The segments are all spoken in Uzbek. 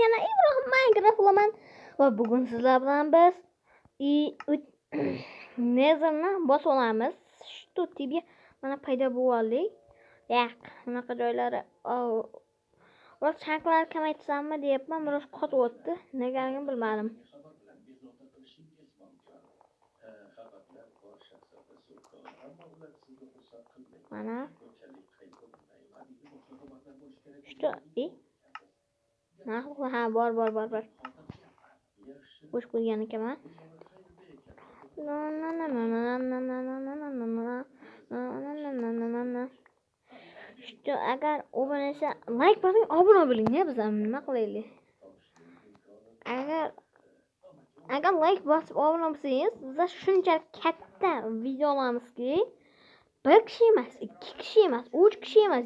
yana Ibrohim Minecraft bo'laman va bugun sizlar bilan biz Nether'ni bosib olamiz. Shu TV mana paydo bo'ldik. Yo'q, bunaqa joylari biroz chanklar kamaytirsammi deyapman, biroz qotyapti. Negaligini bilmadim. Mana что ha bor. Bo'sh qo'ygan ekanman. Что agar obuna like bosing, obuna bo'ling, biz ham nima qilaylik? Agar like bosib obuna bo'lsangiz, biz shunchalik katta video olamizki, bir kishi emas, 2 kishi emas, 3 kishi emas,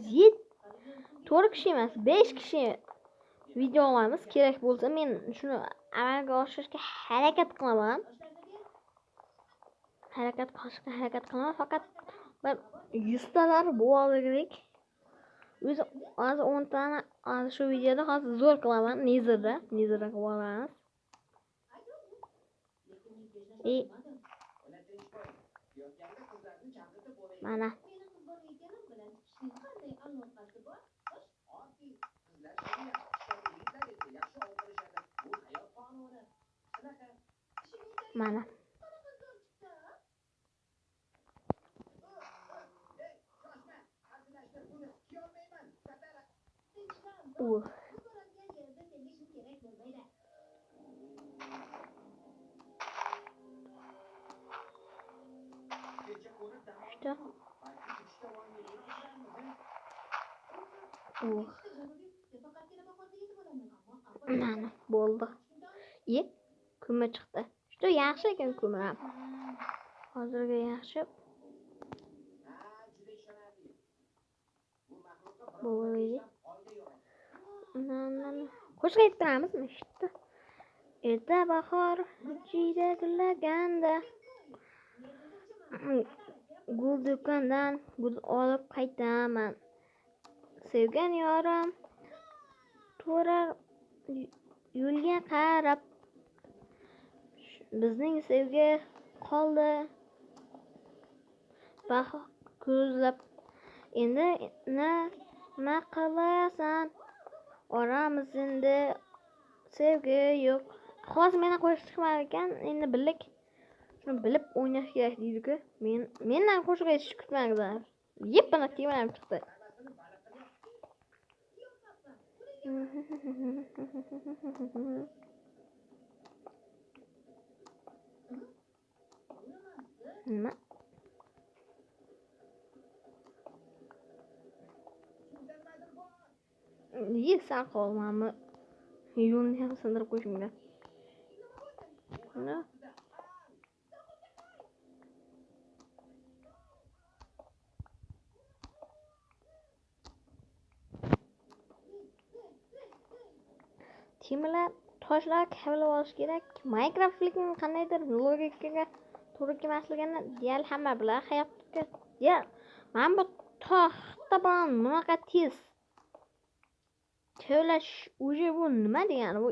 4 kishi emas, 5 kishi video olamiz. Kerak bo'lsa men shuni amalga oshirishga harakat qilaman. Harakat qilaman. Faqat bir 100 talar bo'ldik. O'zi hozir 10 tani hozir shu videoda hozir zo'r qilaman. Nether'da qilib olamiz. Mana mana Что? Mana bo'ldi. Ko'mir chiqdi. Juda yaxshi ekan ko'mir ham. Hozirgi yaxshi. Bo'ldi. Qo'shiq ayttiramizmi? Shit. Erta bahor jiyda gullaganda gul do'kondan gul olib qaytaman. Sevgan yorim turar yo'lga qarab, bizning sevgi qoldi bahor ko'zlab. Endi nima qilasan? Oramiz endi sevgi yo'q. Hozir meni qo'shiq chiqmar ekan, endi bildik. Shuni bilib o'ynash kerak deydi-ku. Mendan qo'shiq aytishni kutmanglar. Yep, mana temir ham chiqdi. Nima? Sal qolmami? Yo'lni ham sindirib qo'yishim. Temirlar, toshlar kavilab olish kerak. Minecraftlikning qandaydir logikaga to'g'ri kelmasligini deyarli hamma biladi. Hayotga mana bu taxta bilan bunaqa tez kavlash уже bu nima degani bu?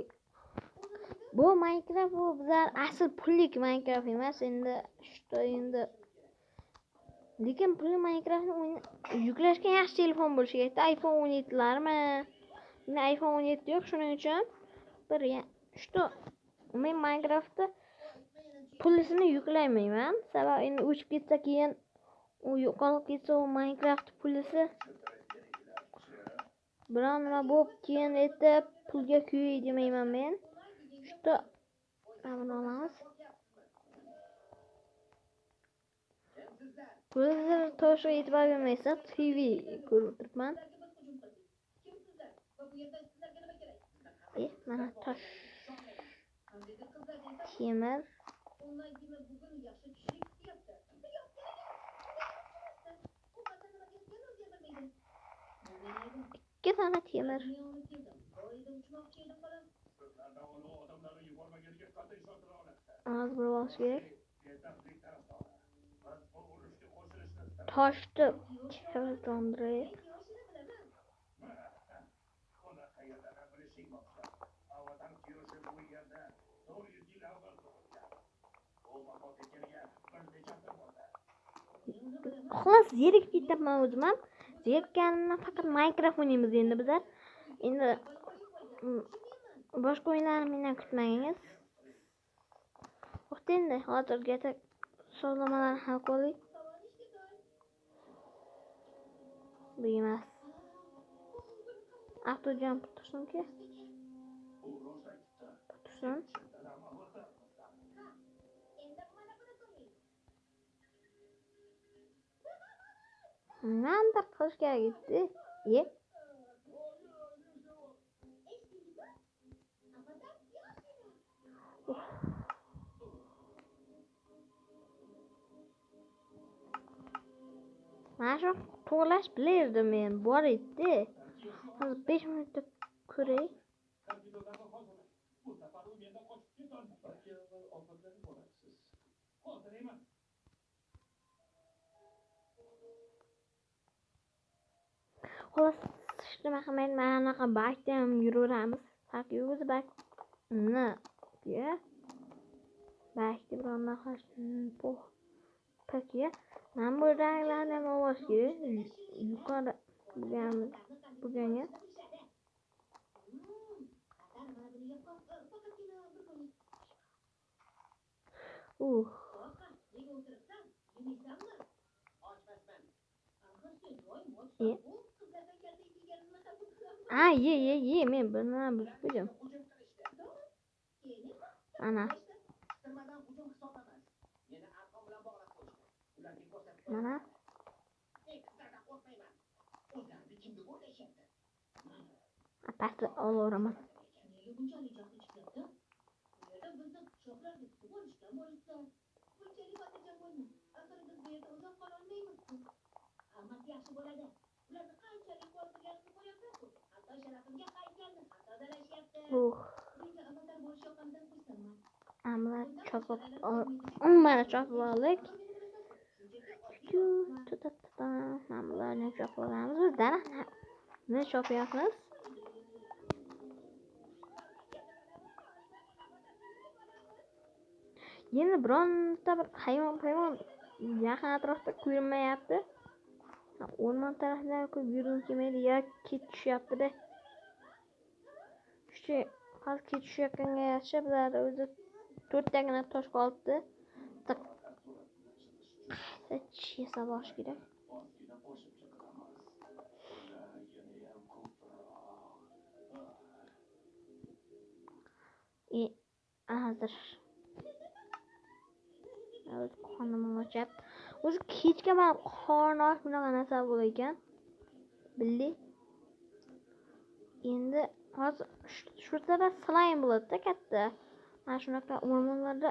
Bu Minecraft bu bizlar asl pullik Minecraft emas endi. Shu endi lekin pulli Minecraftni yuklashga yaxshi telefon bo'lishi kerak. iPhone 17larmi? Menda iPhone 17 yo'q, shuning uchun bir shu men Minecraftni pullisini yuklaymayman. Sabab endi o'chib ketsa keyin u yo'qolib ketsa u Minecraft pullisi biron nima bo'lib keyin erta pulga kuyay demayman men. Shu buni olamiz. Ko'zlar toshga e'tibor bermaysiz, TV ko'rib turibman. Mana tosh. Temir. 2 tane temir. Az burib olish kerak. Toshni kaviltondiraylik. Xullas, zerikib ketyapman o'zim ham. Zerikkanimdan faqat Minecraft o'ynaymiz endi bizlar. Endi boshqa o'yinlarni mendan kutmangiz. Vaqt endi hozirgacha sog'lamalarni hal qilaylik. Bu emas. Avtojump tursinki. Tursin. Nimadir qilish kerak edi. Ye. Mana shu to'g'rilash bilardim men, bor edi. Hozir 5 minutda ko'ray. Xullas, hech nima qilmaydi. Mana anaqa bakda ham yuraveramiz. Farqi yo'q o'zi bak. Ni. Ya. Bakda biror nima qilish. Peki. Mana bu ranglarni ham olish kerak. Yuqori bo'lganga. Ha, ye ye ye, men bir nima buzib qo'ydim. Ana. Mana. Pastda olaveraman. Amla chopib mana chopib oldik. Mana bularni chopib olamiz. Biz daraxtni chopyapmiz. Yana bironta bir hayvon yaqin atrofda ko'rinmayapti. O'rmon tarafdan ko'p yurgim kelmaydi, yo kech tushyapti-da. Shu hozir kech tushayotganga yarasha bizlarda o'zi 4 tagina tosh qolibdi. Qayta yasab olish kerak. Hozir qornim ochyapti. O'zi kechga mana qorni och bunaqa narsa bo'lar ekan. Bildik. Endi hozir shu yerda slime bo'ladi-da katta. Mana shunaqa o'rmonlarda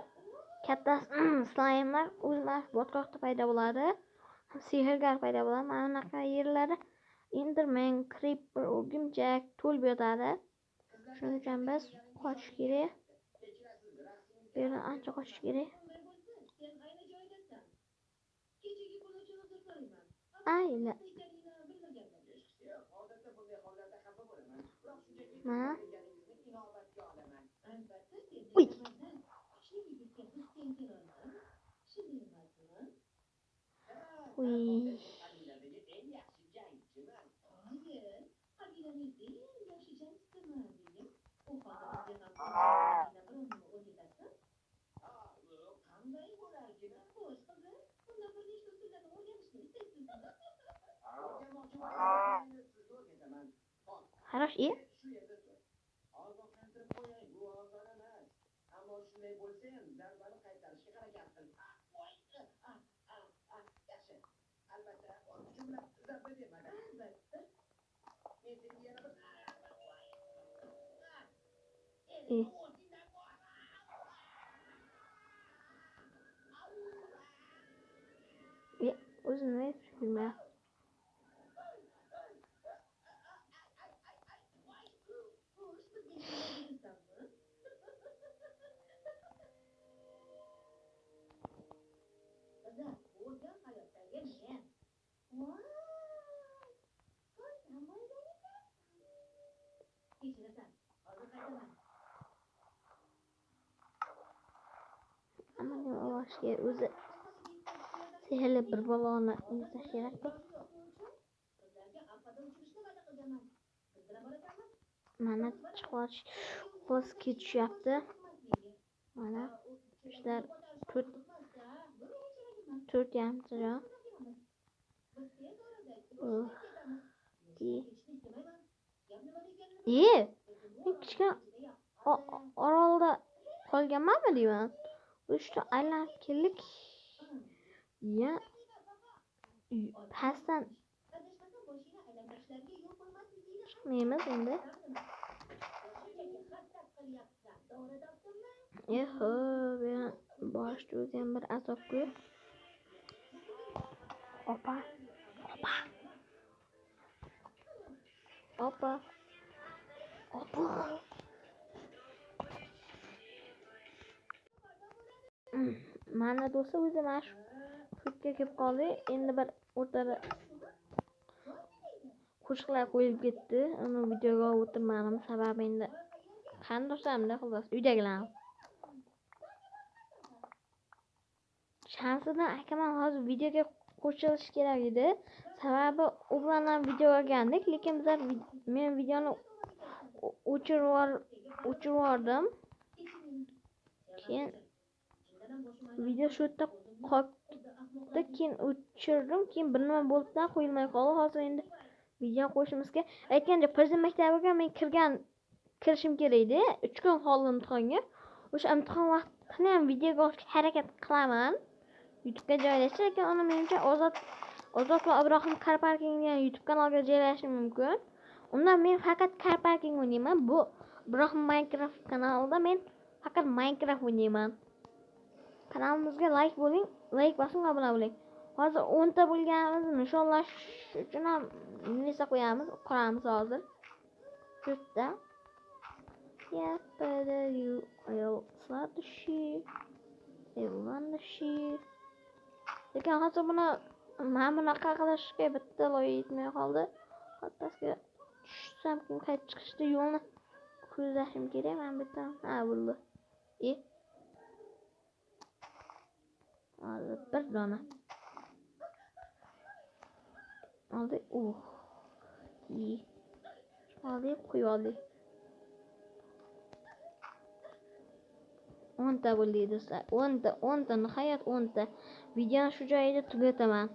katta slimelar o'zi mana shu botqoqda paydo bo'ladi. Sehrgar paydo bo'ladi. Mana bunaqa yerlarda Enderman, Creeper, o'rgimchak to'lib yotadi. Shuning uchun biz qochish kerak. Bu yerdan ancha qochish kerak. Ayla. Mana. Uy. Uy. Хорош, и? И. O'zini bilmayapti. Hammani olish kerak o'zi. Sehrli bir baloni izlash kerak-ku. Mana chiqib xullas ketishyapti. Mana ishlar 4 yarimta. Men kichkina orolda qolganmanmi deyman. Uchta aylanib keldik. Ya pastdan chiqmaymiz endi. Eho, bu borishda o'zi ham bir azob-ku. Opa. Opa. Opa. Opa. Mana do'stlar, o'zi mana shu hududga kelib qoldik. Endi bir o'rtada qo'shiqlar qo'yilib ketdi. Uni videoga olib o'tirmadim, sababi endi qarindoshlarimda, xullas uydagilarim. Shamsiddin akam ham hozir videoga qo'shilishi kerak edi. Sababi u bilan ham video olgandik, lekin bizlar men videoni o'chirib yubordim. Keyin video shu yerda qoldi, keyin o'chirdim, keyin bir nima bo'libdi, qo'yilmay qoldi. Hozir endi video qo'yishimiz kerak. Aytganda prezident maktabiga men kirishim kerak edi. 3 kun qoldi imtihonga. O'sha imtihon vaqtini ham videoga olishga harakat qilaman. YouTube'ga joylashdi, lekin uni menimcha Ozod va Ibrohim Car Parking degan YouTube kanalga joylashim mumkin. Undan men faqat Car Parking o'ynayman. Bu Ibrohim Minecraft kanalida men faqat Minecraft o'ynayman. Kanalimizga like bo'ling, like bosing, obuna bo'ling. Hozir 10 ta bo'lganimizni nishonlash uchun ham narsa qo'yamiz, quramiz hozir. Shu yerda. Я подарю сладости, ивануши. Lekin hozir buni mana bunaqa qilishga bitta loy yetmay qoldi. Hozir pastga tushsam keyin qaytib chiqishda yo'lni ko'zlashim kerak. Mana bu yerdan ha bo'ldi. Hozir bir dona oldik. Oldik, qo'yib oldik. 10 ta bo'ldi do'stlar. 10 ta, 10 ta, nihoyat 10 ta. Videoni shu joyida tugataman.